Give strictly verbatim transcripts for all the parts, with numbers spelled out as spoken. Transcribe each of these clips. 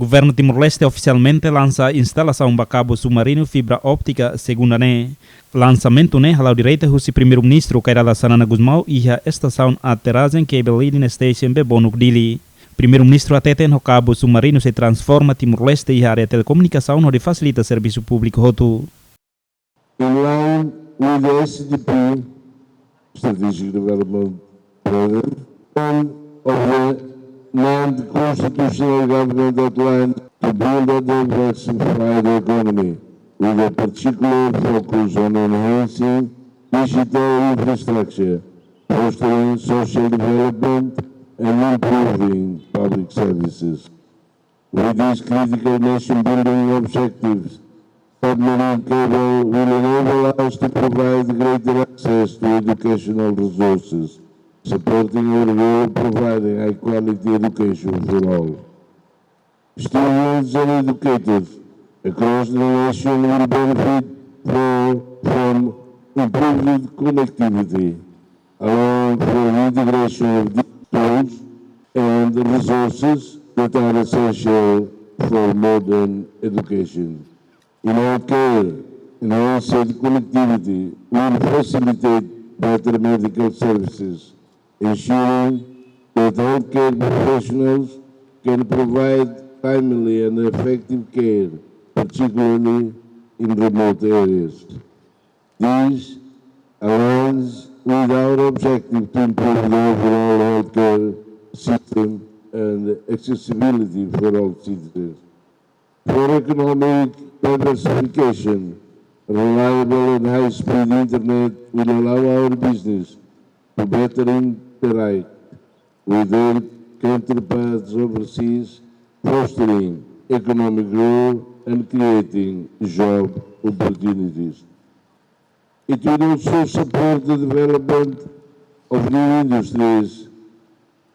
Governu Timor-Leste ofisialmente lansa instalasaun ba kabu submarinu fibra óptika segunda ne'e. Lansamentu ne'e hala'o direta husi Primeiru-Ministru Kay Rala Xanana Gusmão iha estasaun aterrajen Cable Leading Station Bebonuk, Dili. Primeiru-Ministru hateten ho kabu submarinu sei transforma Timor-Leste iha área telekomunikasaun hodi fasilita servisu públiku hotu. In line with the S D P, Strategic Development Program, and of the ninth Constitutional Government outline to build a diversified economy, with a particular focus on enhancing digital infrastructure, fostering social development, and improving public services. With these critical nation-building objectives, submarine cable will enable us to provide greater access to educational resources, supporting our goal of providing high-quality education for all. Students and educators across the nation will benefit for, from improved connectivity, allowing for the integration of these tools and resources that are essential for modern education. In healthcare, enhanced connectivity will facilitate better medical services, ensuring that healthcare professionals can provide timely and effective care, particularly in remote areas. This aligns with our objective to improve the overall healthcare system and accessibility for all citizens. For economic diversification, reliable and high-speed internet will allow our business to better interact with their counterparts overseas, fostering economic growth and creating job opportunities. It will also support the development of new industries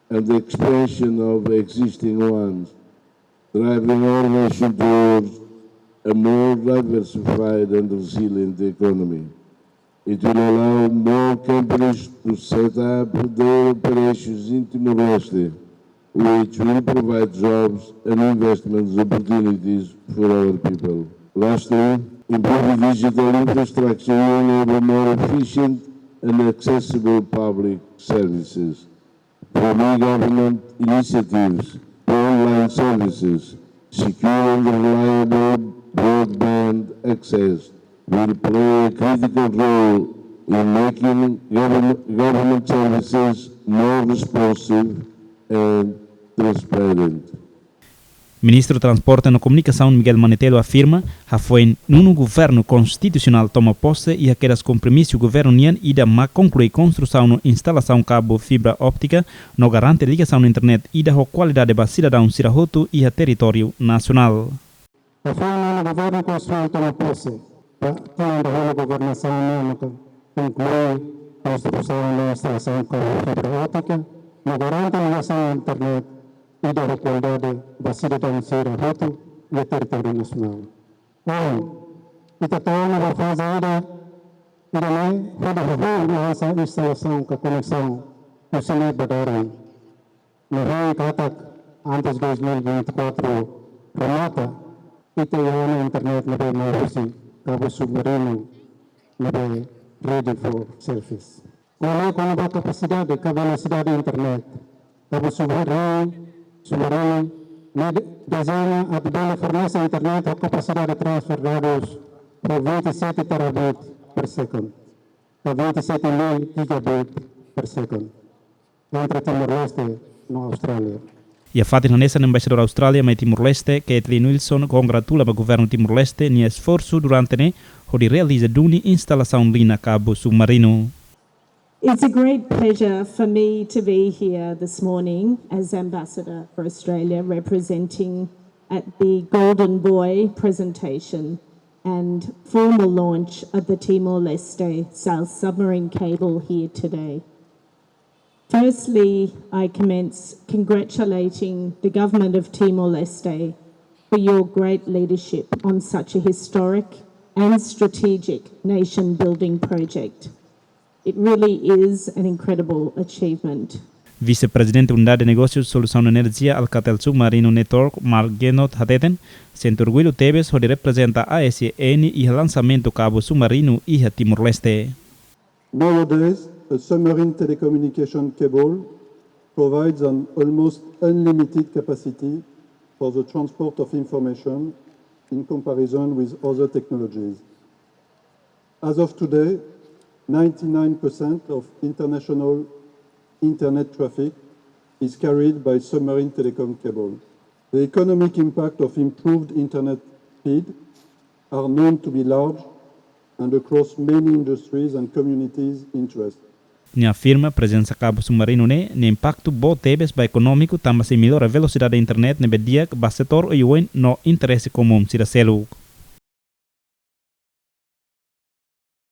and the expansion of existing ones, driving our nation towards a more diversified and resilient economy. It will allow more companies to set up their operations in Timor-Leste, which will provide jobs and investment opportunities for our people. Lastly, improved digital infrastructure will enable more efficient and accessible public services. From e-government initiatives to online services, secure and reliable broadband access will play a critical role in making govern-, government services more responsive and transparent. Ministru Transporte no Komunikasaun Miguel Manetelu afirma, hafoin nonu governu konstitusionál toma pose iha kedas kompromisu governu nian ida mak konklui konstrusaun no instalasaun kabu fibra óptika no garante ligasaun internet ida ho kualidade ba sidadaun sira hotu iha territóriu nasionál. Hafoin nonu governu konstitusionál toma pose, ba tinan dahuluk governasaun nian maka konklui konstrusaun no instalasaun kabu fibra óptika no garante ligasaun internet ida ho kualidade ba sidadaun sira hotu iha territóriu nasionál. Ohin, ita to'o ona ba faze ida, ida-ne'e hodi hahú no lansa instalasaun ka koneksaun husi ne'e ba dadeer-oan. No hein katak antes dois mil e vinte e quatro remata, ita iha ona internet ne'ebé mai husi kabu submarinu ne'ebé ready for service. Ko'alia kona-ba kapasidade ka velosidade internet, kabu submarinu, submarinu ne'e de-, dezeña atu bele fornese internet ho kapasidade transfer dadus ho vinte e sete terabit per second, ka vinte e sete mil gigabit per second, entre Timor-Leste no Austrália. Iha fatin hanesan, Embaixadór Austrália mai Timor-Leste, Caitlin Wilson, kongratula ba governu Timor-Leste nia esforsu durante ne'e hodi realiza duni instalasaun liña kabu submarinu. It's a great pleasure for me to be here this morning as Ambassador for Australia, representing at the Golden Buoy presentation and formal launch of the Timor-Leste South Submarine Cable here today. Firstly, I commence congratulating the Government of Timor-Leste for your great leadership on such a historic and strategic nation-building project. It really is an incredible achievement. Vise-Prezidente Unidade Negósiu Solusaun Enerjia Alcatel Submarino Network, Mark Genot, hateten sente orgullu tebes hodi reprezenta A S N iha lansamentu kabu submarinu iha Timor-Leste. Nowadays, a submarine telecommunication cable provides an almost unlimited capacity for the transport of information in comparison with other technologies. As of today, ninety-nine percent of international internet traffic is carried by submarine telecom cable. The economic impact of improved internet speed are known to be large and across many industries and communities' interests. Nia afirma prezensa kabu submarinu ne'e nia impaktu boot tebes ba ekonómiku tanba sei mellora velosidade internet ne'ebé di'ak ba setór oioin no interese komún sira seluk.